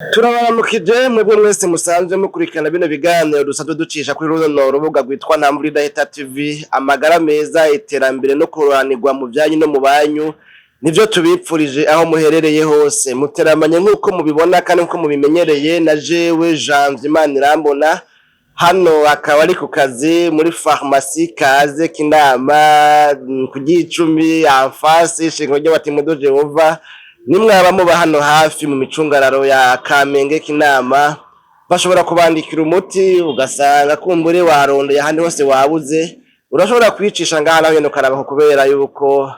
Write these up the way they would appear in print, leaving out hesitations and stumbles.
Turabaramukije mwebwe mwese musanzwe mukurikirana bino biganiro dusanzwe ducisha kuri runo rubuga rwitwa Ntamvura Idahita TV. Amagara meza, iterambere no kuroranirwa mu byanyu no mu banyu nivyo tubipfurije aho muherereye hose. Muteramanye nk'uko mubibona kandi nk'uko mubimenyereye na jewe Janvier Imanirambona. Hano akaba ari ku kazi muri farumasi Kaze Kinama ku Gicumi, en face ishengero ry'Abatimodo Jehova. Nimwaba muba hano hafi mu micungararo ya Kamenge, Kinama, bashobora kubandikira umuti, ugasanga kumbure warondeye ahandi hose wabuze, urashobora kwicisha ngaha nawe nyene ukaraba, kubera yuko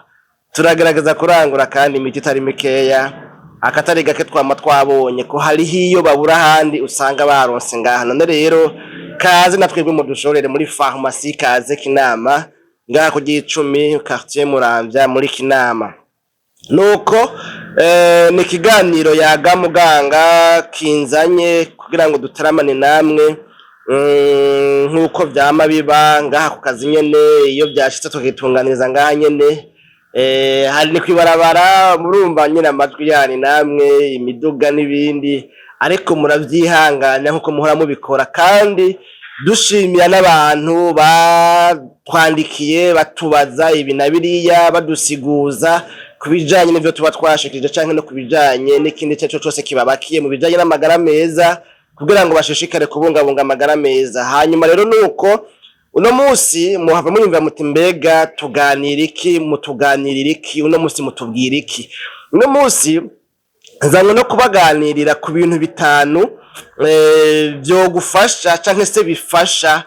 turagerageza kurangura kandi imiti itari mikeya. Akatari gake twama twabonye ko hariho iyo babura ahandi usanga baronse ngaha. None rero kaze na twebwe mudushorere muri farumasi Kaze Kinama, ngaha ku Gicumi, quartier Muramvya, muri Kinama. Nuko ni ikiganiro Yaga Muganga kinzanye kugira ngo dutaramane namwe nk'uko vyama biba ngaha ku kazi nyene. Iyo vyashitse tukitunganiriza ngaha nyene, hari ni kwibarabara, murumva nyene amajwi yanyu namwe, imiduga n'ibindi, ariko muravyihangana nkuko muhora mubikora. Kandi dushimira n'abantu batwandikiye batubaza ibi na biriya, badusiguza ku bijanye n'ivyo tuba twashikirije canke no ku bijanye n'ikindi ico arico cose kibabakiye mu bijanye n'amagara meza, kugira ngo bashishikare kubungabunga amagara meza. Hanyuma rero nuko uno musi muhava muyumvira muti: "Mbega tuganira iki? Mutuganirira iki uno musi? Mutubwira iki uno musi?" Nzanywe no kubaganirira ku bintu bitanu vyogufasha canke se bifasha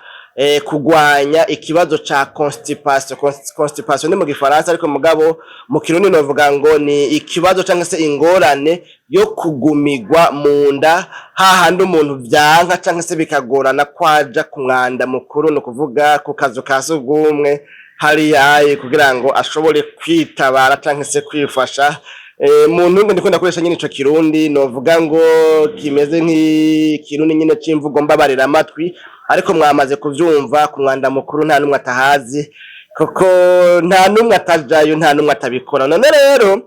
kugwanya ikibazo ca constipation. Constipation ni mu gifaransa, ariko mugabo mu Kirundi novuga ngo ni ikibazo canke se ingorane yo kugumigwa mu nda, hahandi umuntu vyanka canke se bikagorana kwaja ku mwanda mukuru, ni ukuvuga ku kazu ka sugumwe hariya, kugira ngo ashobore kwitabara canke se kwifasha. Mu ntungu ndiko ndakoresha nyene ico Kirundi novuga ngo kimeze nk'ikirundi nyene c'imvugo mbabarira amatwi, ariko mwamaze kuvyumva. Ku mwanda mukuru nta numwe atahazi, kuko nta numwe atajayo, nta numwe atabikora. None rero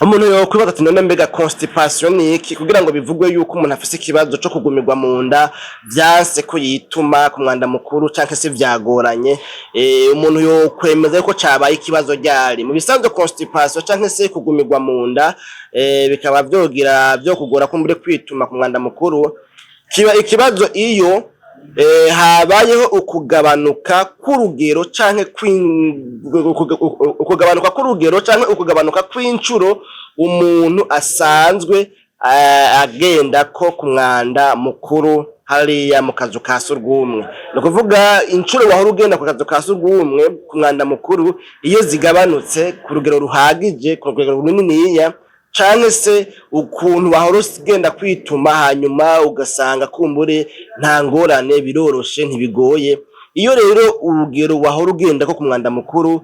umuntu yokwibaza ati: "None mbega constipation ni iki?" Kugira ngo bivugwe yuko umuntu afise ikibazo co kugumirwa mu nda, vyanse ko yituma ku mwanda mukuru canke se vyagoranye, umuntu yokwemeza yuko cabaye ikibazo ryari? Mu bisanzwe, constipation canke se kugumirwa mu nda, bikaba vyogira vyo kugora kumbure kwituma ku mwanda mukuru, kiba ikibazo iyo habayeho ukugabanuka k'urugero canke ukugabanuka k'urugero canke ukugabanuka kw'incuro umuntu asanzwe agenda ko ku mwanda mukuru hariya mu kazu ka surwumwe. Ni ukuvuga incuro wahora ugenda ku kazu ka surwumwe ku mwanda mukuru, iyo zigabanutse ku rugero ruhagije, ku rugero runiniya, canke se ukuntu wahora ugenda kwituma, hanyuma ugasanga kumbure nta ngorane, biroroshe, ntibigoye. Iyo rero urugero wahora ugenda ko ku mwanda mukuru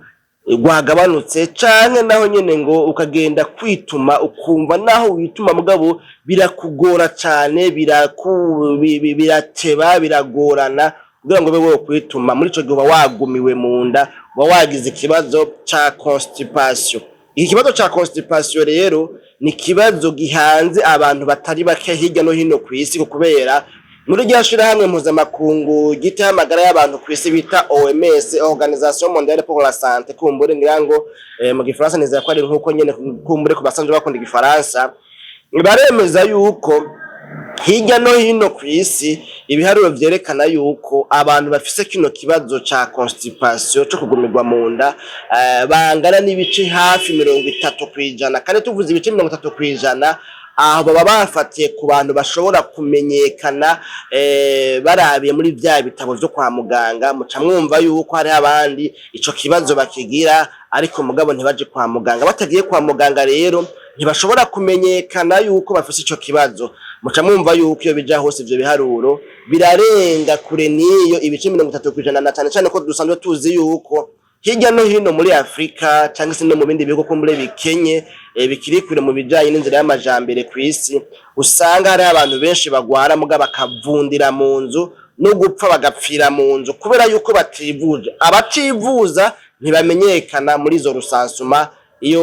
rwagabanutse, canke naho nyene ngo ukagenda kwituma ukumva naho wituma mugabo birakugora cane, birateba, biragorana kugira ngo ube wokwituma, muri ico gihe uba wagumiwe mu nda, uba wagize ikibazo ca constipation. Iki kibazo ca constipation rero ni ikibazo gihanze abantu batari bake hirya no hino kw'isi, kubera muri rya shirahamwe mpuzamakungu ryitaho amagara y'abantu kw'isi bita OMS, Organisation Mondiale pour la Santé, kumbure ngira ngo mu gifaransa nizera ko ari nkuko nyene, kumbure ku basanzwe bakunda igifaransa, baremeza yuko hirya no hino kw'isi ibiharuro vyerekana yuko abantu bafise kino kibazo ca constipation, co kugumirwa mu nda, bangana n'ibice hafi 30%. Kandi tuvuze ibice 30%, aho baba bafatiye ku bantu bashobora kumenyekana, barabiye muri vya bitabo vyo kwa muganga. Muca mwumva yuko hariho abandi ico kibazo bakigira, ariko mugabo ntibaje kwa muganga. Batagiye kwa muganga rero ntibashobora kumenyekana yuko bafise ico kibazo. Muca mwumva yuko iyo bija hose ivyo biharuro birarenga kure n'iyo ibice 30%, na cane cane ko dusanzwe tuzi yuko hirya no hino muri Afrika canke se no mu bindi bihugu kumbure bikenye, bikiri kure mu bijanye n'inzira y'amajambere kw'isi, usanga hariho abantu benshi bagwara muga bakavundira mu nzu, no gupfa bagapfira mu nzu kubera yuko bativuje. Abativuza ntibamenyekana muri izo recensement. Iyo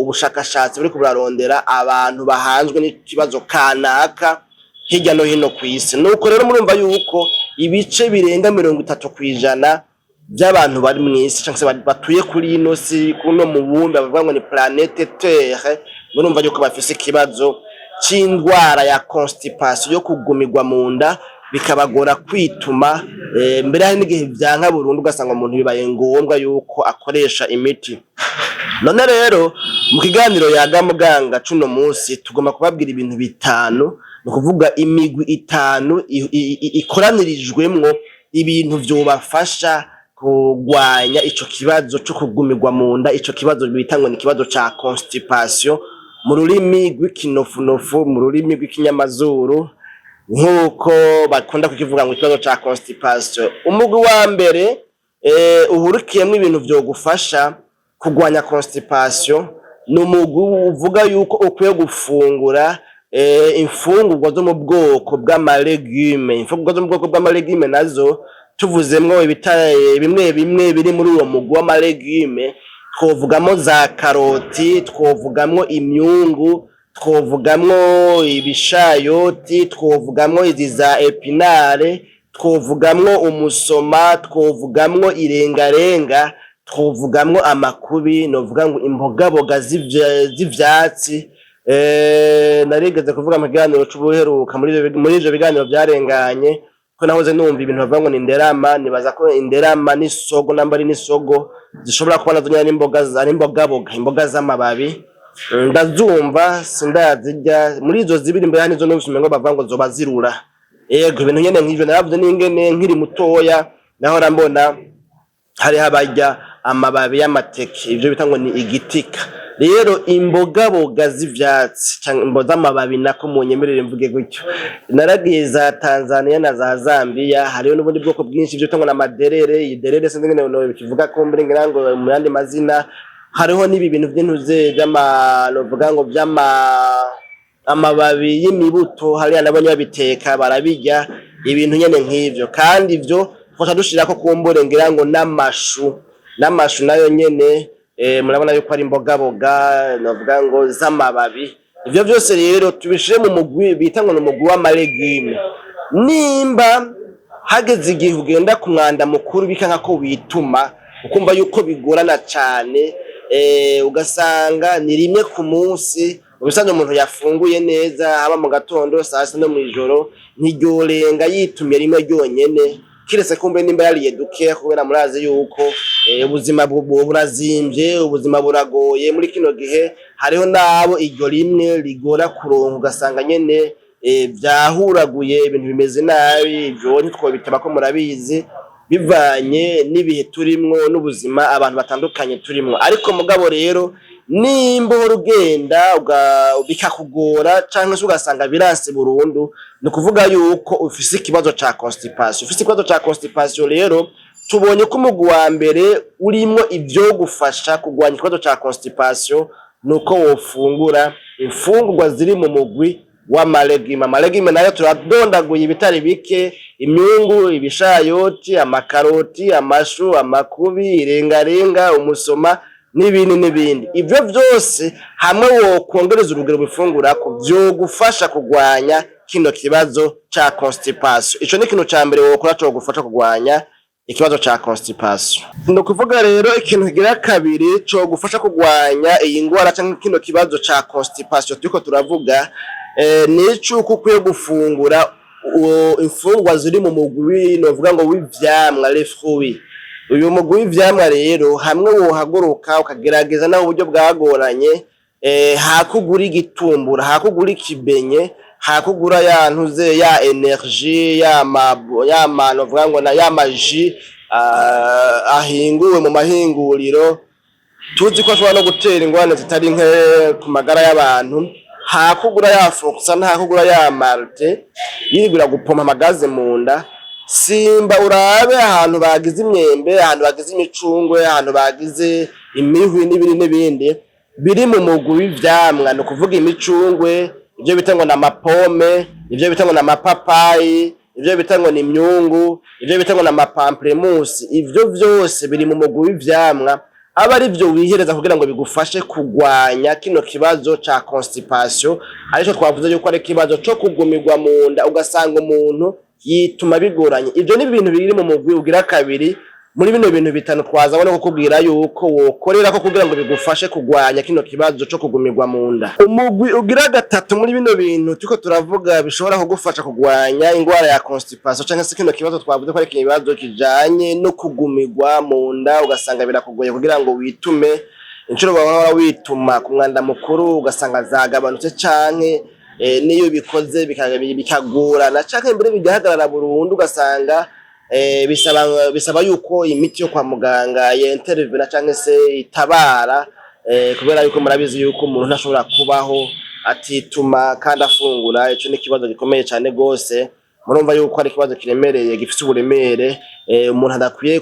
ubushakashatsi buriko burarondera abantu bahanzwe n'ikibazo kanaka hirya no hino kw'isi. Nuko rero murumva yuko ibice birenga 30% by'abantu bari mw'isi canke se batuye kuri ino si, kuno mubumbe bavuga ngo ni planète Terre, murumva yuko bafise ikibazo c'indwara ya constipation, yo kugumirwa mu nda, bikabagora kwituma. Mbere hari n'igihe vyanka burundu, ugasanga umuntu bibaye ngombwa yuko akoresha imiti. None rero mu kiganiro Yaga Muganga cuno munsi tugomba kubabwira ibintu bitanu, ni ukuvuga imigwi itanu ikoranirijwemwo ibintu vyobafasha kurwanya ico kibazo co kugumirwa mu nda, ico kibazo bita ngo ni ikibazo ca constipation mu rurimi rw'ikinofunofu, mu rurimi rw'ikinyamazuru, nk'uko bakunda kukivuga ngo ikibazo ca constipation. Umugwi wa mbere uhurikiyemwo ibintu vyogufasha kurwanya constipation ni umugwi uvuga yuko ukwiye gufungura imfungurwa zo mu bwoko bw'ama légumes. Imfungurwa zo mu bwoko bw'ama légumes nazo, tuvuzemwo bimwe bimwe biri muri uwo mugwi w'ama légumes, twovugamo za karoti, twovugamwo imyungu, twovugamwo ibishayoti, twovugamwo izi za épinards, twovugamwo umusoma, twovugamwo irengarenga, twovugamwo amakubi, novuga ngo imbogaboga z'ivyatsi. Narigeze kuvuga mu kiganiro c'ubuheruka, muri ivyo biganiro vyarenganye, ko nahoze numva ibintu bavuga ngo ni inderama. Nibaza ko inderama n'isogo, namba ari n'isogo, zishobora kuba nazo nyene ari imboga, ari imbogaboga, imboga z'amababi. Ndazumva, sindazirya. Muri izo zibiri mbere nizo numvise umengo bavuga ngo zoba zirura. Yego, ibintu nyene nk'ivyo. Naravuze n'ingene nkiri mutoya nahora mbona hariho abarya amababi y'amateke, ivyo bita ngo ni igitika. Rero imbogaboga z'ivyatsi canke imboga z'amababi nako, munyemerere mvuge gutyo. Naragiye za Tanzania na za Zambia, hariho n'ubundi bwoko bwinshi, ivyo bita ngo n'amaderere. Iyi derere sinzi ingene nokivuga, kumbure ngira ngo mu yandi mazina. Hariho n'ibi bintu vy'intuze vy'ama, novuga ngo vy'ama amababi y'imibuto, hariya nabonye babiteka barabirya, ibintu nyene nk'ivyo. Kandi ivyo twoca dushirako kumbure ngira ngo n'amashu nayo nyene, murabona yuko ari imbogaboga, novuga ngo z'amababi. Ivyo vyose rero tubishire mu mugwi bita ngo ni umugwi w'ama légumes. Nimba hageze igihe ugenda ku mwanda mukuru bikanka ko wituma, ukumva yuko bigorana cane, ugasanga ni rimwe ku munsi, mu bisanzwe umuntu yafunguye neza, haba mu gatondo, saa sita no mw'ijoro, ntiryorenga yitumye rimwe ryonyene, kiretse kumbe nimba yariye dukeya, kubera murazi yuko ubuzima burazimvye, ubuzima buragoye muri kino gihe. Hariho n'abo iryo rimwe rigora kuronka, ugasanga nyene vyahuraguye, ibintu bimeze nabi. Ivyo ntitwobiteba ko murabizi, bivanye n'ibihe turimwo n'ubuzima abantu batandukanye turimwo. Ariko mugabo rero nimba uhora ugenda bikakugora, canke se ugasanga biranse burundu, ni ukuvuga yuko ufise ikibazo ca constipation. Ufise ikibazo ca constipation rero, tubonye ko umugwi wa mbere urimwo ivyogufasha kugwanya ikibazo ca constipation nuko wofungura imfungurwa ziri mu mugwi w'ama légumes. Ama légumes nayo turadondaguye ibitari bike: imyungu, ibishayoti, amakaroti, amashu, amakubi, irengarenga, umusoma n'ibindi n'ibindi. Ivyo vyose hamwe wokongereza urugero ubifungurako, vyogufasha kugwanya kino kibazo ca constipation. Ico ni ikintu ca mbere wokora cogufasha kugwanya ikibazo ca constipation. Ni ukuvuga rero ikintu kigira kabiri cogufasha kugwanya iyi ngwara canke kino kibazo ca constipation turiko turavuga, ni icuko ukwiye gufungura imfungurwa ziri mu mugwi novuga ngo w'ivyamwa, les fruits. Uyu mugwi w'ivyamwa rero, hamwe wohaguruka ukagerageza naho uburyo bwagoranye, hakugura igitumbura, hakugura ikibenye, hakugura ya ntuze ya energie, ya ma novuga ngo na ya ma jus ahinguwe mu mahinguriro, tuzi ko ashobora no gutera ingorane zitari nke ku magara y'abantu, hakugura ya Forza, ntakugura ya malt yigura gupompa ama gaz mu nda, simba urabe ahantu bagize imyembe, ahantu bagize imicungwe, ahantu bagize imihwi n'ibindi n'ibindi biri mu mugwi w'ivyamwa, ni ukuvuga imicungwe, ivyo bita ngo ni ama pommes, ivyo bita ngo ni amapapayi, ivyo bita ngo ni imyungu, ivyo bita ngo ni ama pamplemousses, ivyo vyose biri mu mugwi w'ivyamwa. aba ari byo wihereza kugira ngo bigufashe kugwanya kino kibazo ca constipation, arico twavuze yuko ari ikibazo co kugumirwa mu nda, ugasanga umuntu yituma bigoranye. Ivyo ni ibintu biri mu mugwi ugira kabiri muri bino bintu bitanu twazabona kukubwira yuko wokorera ko kugira ngo bigufashe kugwanya kino kibazo co kugumirwa mu nda. Umugwi ugira gatatu muri bino bintu turiko turavuga bishobora kugufasha kugwanya ingwara ya constipation, canke se kino kibazo twavuze ko ari ikibazo kijanye no kugumirwa mu nda, ugasanga birakugoye kugira ngo witume, inshuro wahora wituma ku mwanda mukuru ugasanga zagabanutse, canke niyo bikoze bikagorana, canke mbere bigahagarara burundu, ugasanga bisaba yuko imiti yo kwa muganga yentervena canke se itabara, kubera yuko murabizi yuko umuntu ntashobora kubaho atituma kandi afungura. Ico ni ikibazo gikomeye cane gose. Murumva yuko ari ikibazo kiremereye, gifise uburemere, umuntu adakwiye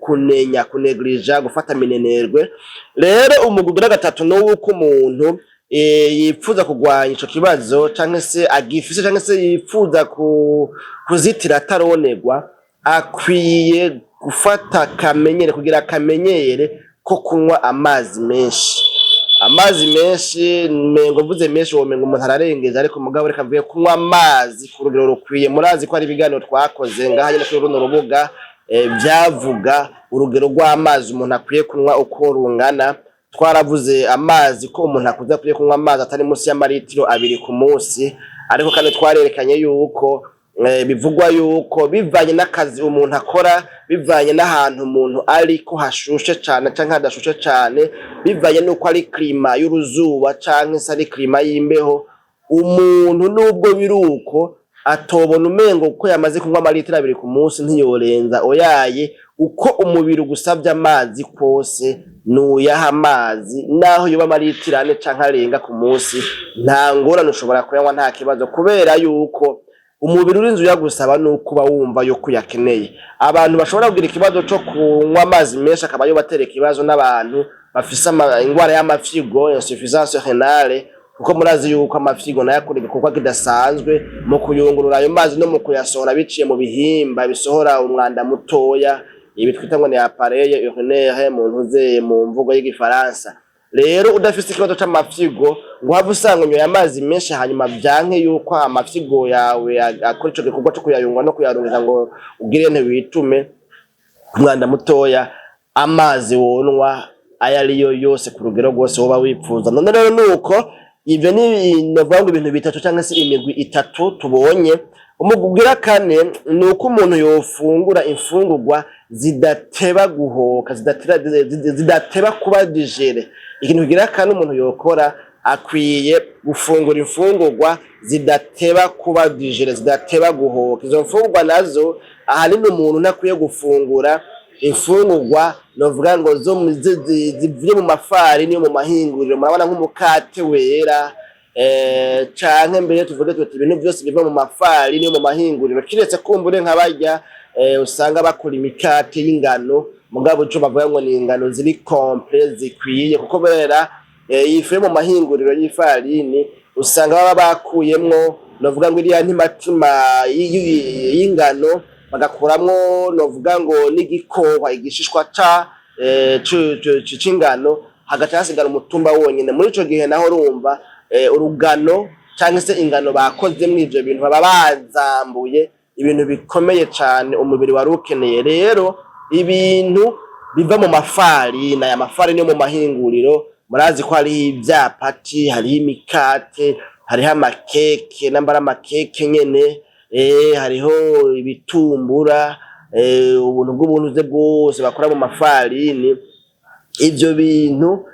kunenya, kunegrija, gufata minenerwe. Rero umugwi ugira gatatu ni uwuko umuntu yipfuza kugwanya ico kibazo, canke se agifise, canke se yipfuza kuzitira ataronerwa, akwiye gufata akamenyere, kugira akamenyere ko kunywa amazi menshi. Amazi menshi, mengo mvuze menshi womenga umuntu ararengeje, ariko mugabo reka mvuge kunywa amazi ku rugero rukwiye. Murazi ko hari ibiganiro twakoze ngaha nyene kuri runo rubuga, vyavuga urugero rw'amazi umuntu akwiye kunywa uko rungana. Twaravuze amazi ko umuntu akuze akwiye kunywa amazi atari munsi y'amaritiro 2 ku munsi, ariko kandi twarerekanye yuko bivugwa yuko bivanye n'akazi umuntu akora, bivanye n'ahantu umuntu ari, ko hashushe cane canke hadashushe cane, bivanye n'uko ari climat y'uruzuba canke se ari climat y'imbeho, umuntu nubwo biri uko atobona umengo ko yamaze kunywa amaritiro 2 ku munsi ntiyorenza. Oyaye, uko umubiri ugusavye amazi kose nuyaha amazi, naho yoba amaritiro 4 canke arenga ku munsi, nta ngorane, ushobora kuyanywa nta kibazo, kubera yuko umubiri urinze uyagusaba nuko uba wumva yuko uyakeneye. Abantu bashobora kugira ikibazo co kunywa amazi menshi akaba yobatera ikibazo n'abantu bafise ingwara y'amafyigo, insuffisance rénale, kuko murazi yuko amafyigo nayo akora igikorwa kidasanzwe mu kuyungurura ayo mazi no mu kuyasohora biciye mu bihimba bisohora umwanda mutoya, ibi twita ngo ni appareil urinaire mu ntuze, mu mvugo y'igifaransa. Rero udafise ikibazo c'amafyigo ngo uhave usanga unyoye amazi menshi hanyuma vyanke yuko amafyigo yawe akora ico gikorwa co kuyayungura no kuyarungiza ngo ugire ntiwitume umwanda mutoya, amazi wonwa ayo ariyo yose ku rugero rwose woba wipfuza. None rero nuko ivyo ni novuga ngo ibintu bitatu canke se imigwi itatu tubonye. Umugwi ugira kane ni uko umuntu yofungura imfungurwa zidateba guhoka, zidateba kuba digérées. Ikintu kigira kane umuntu yokora, akwiye gufungura imfungurwa zidateba kuba digérées, zidateba guhoka. Izo mfungurwa nazo ahanini umuntu ntakwiye gufungura imfungurwa novuga ngo zo zivuye mu mafarini yo mu mahinguriro. Murabona nk'umukate wera, canke mbere tuvuge tuti ibintu vyose biva mu mafarini yo mu mahinguriro, kiretse kumbure nka barya usanga bakora imikate y'ingano, mugabo ico bavuga ngo ni ingano ziri complètes, zikwiye, kuko kubera ifu yo mu mahinguriro y'ifarini usanga baba bakuyemwo novuga ngo iriya ntimatima y'ingano, bagakuramwo novuga ngo n'igikohwa, igishishwa ca c'ingano, hagaca hasigara umutumba wonyene. Muri ico gihe naho urumva urugano canke se ingano bakozemwo ivyo bintu, baba bazambuye ibintu bikomeye cane umubiri wari ukeneye. Rero ibintu biva mu mafarini, aya mafarini yo mu mahinguriro, murazi ko hariho ivyapati, hariho imikate, hariho amakeke, nambara amakeke nyene, hariho ibitumbura, ubuntu bw'ubunuze bwose bakora mu mafarini. Ivyo bintu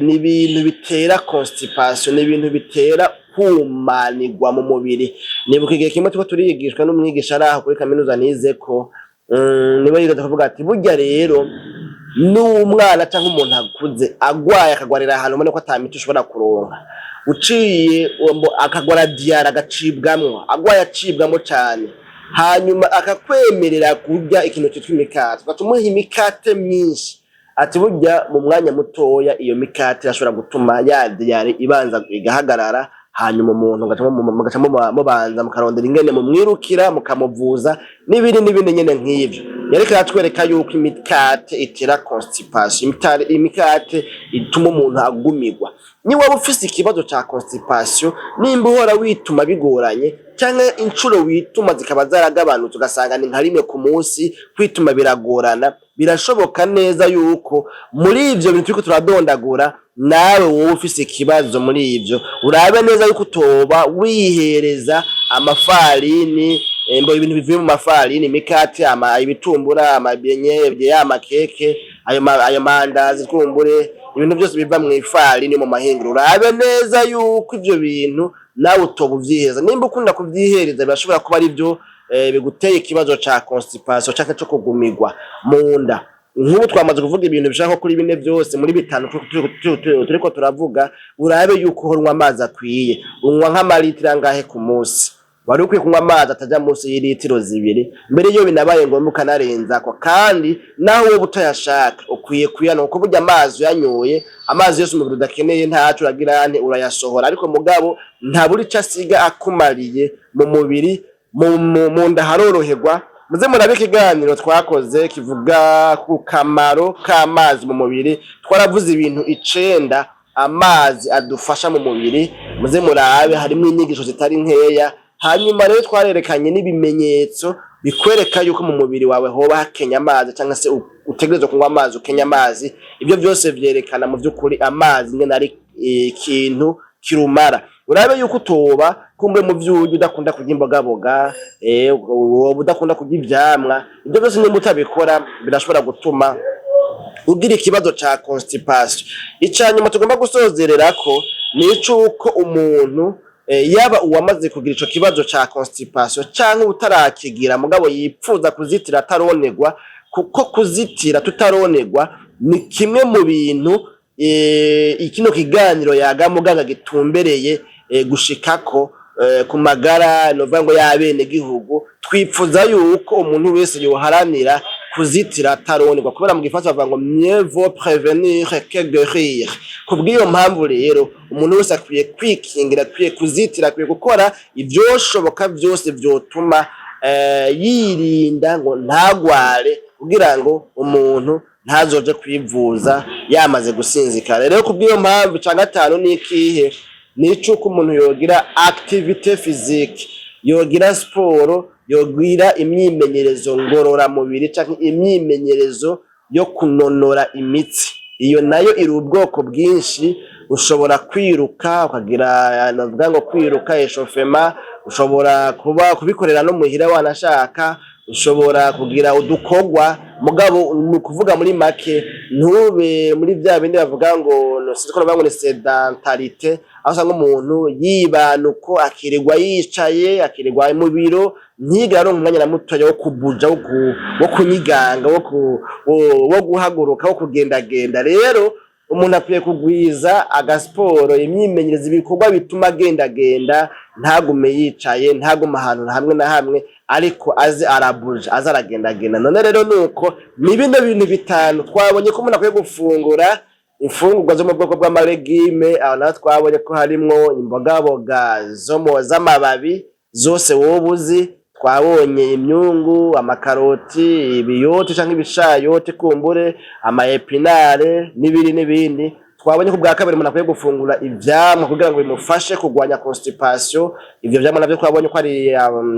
ni ibintu bitera constipation, ni ibintu bitera kumanirwa mu mubiri. Nibuka igihe kimwe turiko turigishwa n'umwigisha ari aho kuri kaminuza nizeko, niwe yigeze kuvuga ati burya rero n'umwana canke umuntu akuze agwaye, akagwarira ahantu ubona ko ata miti ushobora kuronka, uciye akagwara diarrhée, agacibwamwo, agwaye acibwamwo cane, hanyuma akakwemerera kurya ikintu citwa imikate, ugaca umuha imikate myinshi, ati burya mu mwanya mutoya iyo mikate irashobora gutuma ya diarrhée ibanza igahagarara, hanyuma umuntu mugaca mubanza mukarondera ingene mumwirukira mukamuvuza n'ibindi n'ibindi nyene nk'ivyo. Yariko aratwereka yuko imikate itera constipation, imikate ituma umuntu agumirwa. Niba waba ufise ikibazo ca constipation, nimba uhora wituma bigoranye, canke incuro wituma zikaba zaragabanutse, ugasanga ni nka rimwe ku munsi, kwituma biragorana, birashoboka neza yuko muri ivyo bintu turiko turadondagura nawe wowe ufise ikibazo muri ivyo. Urabe neza yuko utoba wihereza amafarini, mbo ibintu bivuye mu mafarini, imikate, ibitumbura, amabenye, ya makeke, ayo mandazi, twumbure ibintu byose biva mu ifarini mu mahinguro. Urabe neza yuko ivyo bintu nawe utoba uvyihereza. Nimba ukunda kuvyihereza, birashobora kuba ari byo biguteye ikibazo ca constipation canke co kugumirwa mu nda. Nk'ubu twamaze kuvuga ibintu bishaka kuri bine byose muri bitanu turiko turavuga. Urabe yuko uhora amazi akwiye. Unywa nk'amalitiro angahe ku munsi? Wari ukwiye kunywa amazi ataja munsi y'ilitiro 2, mbere iyo binabaye ngombwa ukanarenzako. Kandi naho wowe utayashaka, ukwiye kuyanywa, kuko burya amazi uyanyoye, amazi yose umubiri udakeneye ntaco uragira nte, urayasohora, ariko mugabo ntabura ico asiga akumariye mu mubiri, mu nda haroroherwa. Muze murabe ikiganiro twakoze kivuga ku kamaro k'amazi mu mubiri. Twaravuze ibintu 9 amazi adufasha mu mubiri. Muze murabe, harimo inyigisho zitari nkeya. Hanyuma rero twarerekanye n'ibimenyetso bikwereka yuko mu mubiri wawe hoba hakenya amazi, cyangwa se utegerezwa kunywa amazi, ukenya amazi. Ibyo byose vyerekana mu by'ukuri amazi nyene ari ikintu kirumara. Urabe yuko utoba kumbe mu vyurya udakunda kurya imbogaboga, woba udakunda kurya ivyamwa. Ibyo byose nimba utabikora, birashobora gutuma ugira ikibazo ca constipation. Ica nyuma tugomba gusozererako ni icuko umuntu, yaba uwamaze kugira ico kibazo ca constipation canke utarakigira mugabo yipfuza kuzitira ataronerwa, kuko kuzitira tutaronerwa ni kimwe mu bintu ikino kiganiro Yaga Muganga gitumbereye gushikako ku magara, novuga ngo y'abenegihugu. Twipfuza yuko umuntu wese yoharanira kuzitira ataronerwa, kubera mu gifaransa bavuga ngo "mieux vaut prévenir que guérir". Kubw'iyo mpamvu rero, umuntu wese akwiye kwikingira, akwiye kuzitira, akwiye gukora ivyoshoboka vyose vyotuma yirinda ngo ntagware, kugira ngo umuntu ntazoje kwivuza yamaze gusinzikara. Rero kubw'iyo mpamvu, ica gatanu ni ikihe? Ni icuko umuntu yogira activité physique, yogira siporo, yogira imyimenyerezo ngororamubiri canke imyimenyerezo yo kunonora imitsi. Iyo nayo iri ubwoko bwinshi. Ushobora kwiruka, ukagira, navuga ngo kwiruka échauffement, ushobora kuba kubikorera no muhira wanashaka, ushobora kugira udukorwa. Mugabo ni ukuvuga muri make, ntube muri vya bindi bavuga ngo, sinzi ko bavuga ngo ni sédentarité, aho usanga umuntu yibana uko, akirirwa yicaye, akirirwa mu biro, ntigere aronka umwanya na mutoya wo kubuja, wo kunyiganga, wo guhaguruka, wo kugendagenda. Rero umuntu akwiye kugwiza agasiporo, imyimenyerezo, ibikorwa bituma agendagenda, ntagume yicaye, ntagume ahantu hamwe na hamwe, ariko aze arabuja, aze aragendagenda. None rero nuko ni bino bintu bitanu twabonye ko umuntu akwiye gufungura imfungurwa zo mu bwoko bw'ama légumes. Aho naho twabonye ko harimwo imbogaboga zo mu z'amababi zose woba uzi. Twabonye imyungu, amakaroti, ibiyote canke ibishayote, kumbure ama épinards n'ibindi n'ibindi. Twabonye ko bwa kabiri umuntu akwiye gufungura ivyamwa kugira ngo bimufashe kurwanya constipation. Ivyo vyamwa navyo twabonye ko ari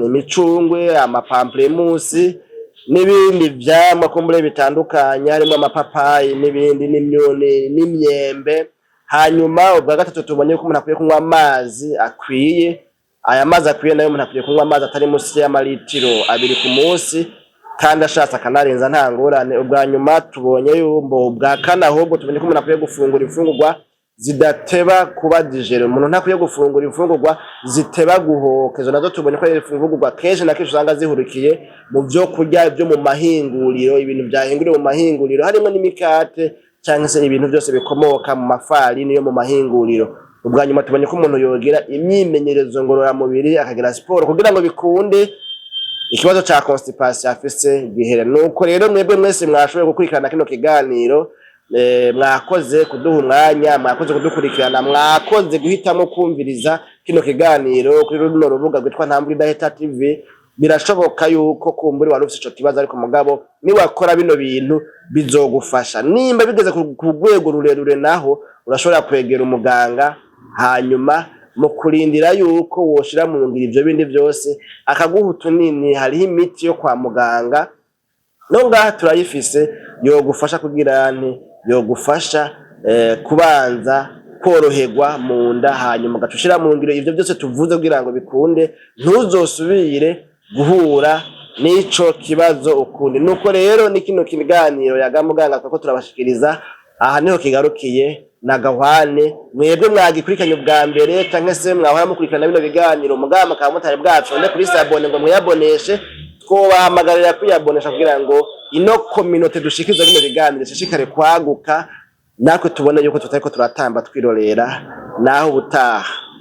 imicungwe, ama pamplemousse n'ibindi vyamwa kumbure bitandukanye, harimwo amapapayi n'ibindi, n'imyuni n'imyembe. Hanyuma ubwa gatatu tubonye ko umuntu akwiye kunywa amazi akwiye. Aya mazi akwiye nayo, umuntu akwiye kunywa amazi atari munsi y'amalitiro 2 ku munsi, kandi ashatse akanarenza, nta ngorane. Ubwa nyuma tubonye yumbo, ubwa kane ahubwo, tubonye ko umuntu akwiye gufungura imfungurwa zidateba kuba digérées. Umuntu ntakwiye gufungura imfungurwa ziteba guhoka. Izo nazo tubonye ko ari imfungurwa kenshi na kenshi usanga zihurikiye mu vyo kurya byo mu mahinguriro, ibintu vyahinguriwe mu mahinguriro, harimo n'imikate canke se ibintu byose bikomoka mu mafarini yo mu mahinguriro. Ubwa nyuma tubonye ko umuntu yogira imyimenyerezo ngororamubiri, akagira siporo, kugira ngo bikunde ikibazo ca constipation afise gihere. Nuko rero mwebwe mwese mwashoboye gukurikirana kino kiganiro, mwakoze kuduha umwanya, mwakoze kudukurikirana, mwakoze guhitamo kumviriza kino kiganiro kuri runo rubuga rwitwa Ntambwe Idahita TV. Birashoboka yuko kumburi wari ufise ico kibazo, ariko mugabo niwakora bino bintu bizogufasha. Nimba bigeze ku rwego rurerure naho urashobora kwegera umuganga, hanyuma mu kurindira yuko woshira mu ngiro ivyo bindi vyose akaguha utunini. Hariho imiti yo kwa muganga, no ngaha turayifise, yogufasha kugira nti yogufasha kubanza koroherwa mu nda, hanyuma ugaca ushira mu ngiro ivyo byose tuvuze kugira ngo bikunde, ntuzosubire guhura n'ico kibazo ukundi. Nuko rero ni kino kiganiro Yaga Muganga twako turabashikiriza, aha niho kigarukiye. Na gahwane mwebwe mwagikurikiranye ubwa mbere, canke se mwahora mukurikirana bino biganiro mugabo mukaba mutari bwapfonde kuri s'abonner ngo mwiyaboneshe, twobahamagarira kwiyabonesha kugira ngo ino communauté dushikiza bino biganiro ishishikare kwaguka, natwe tubone yuko tutariko turatamba twirorera. Naho ubutaha.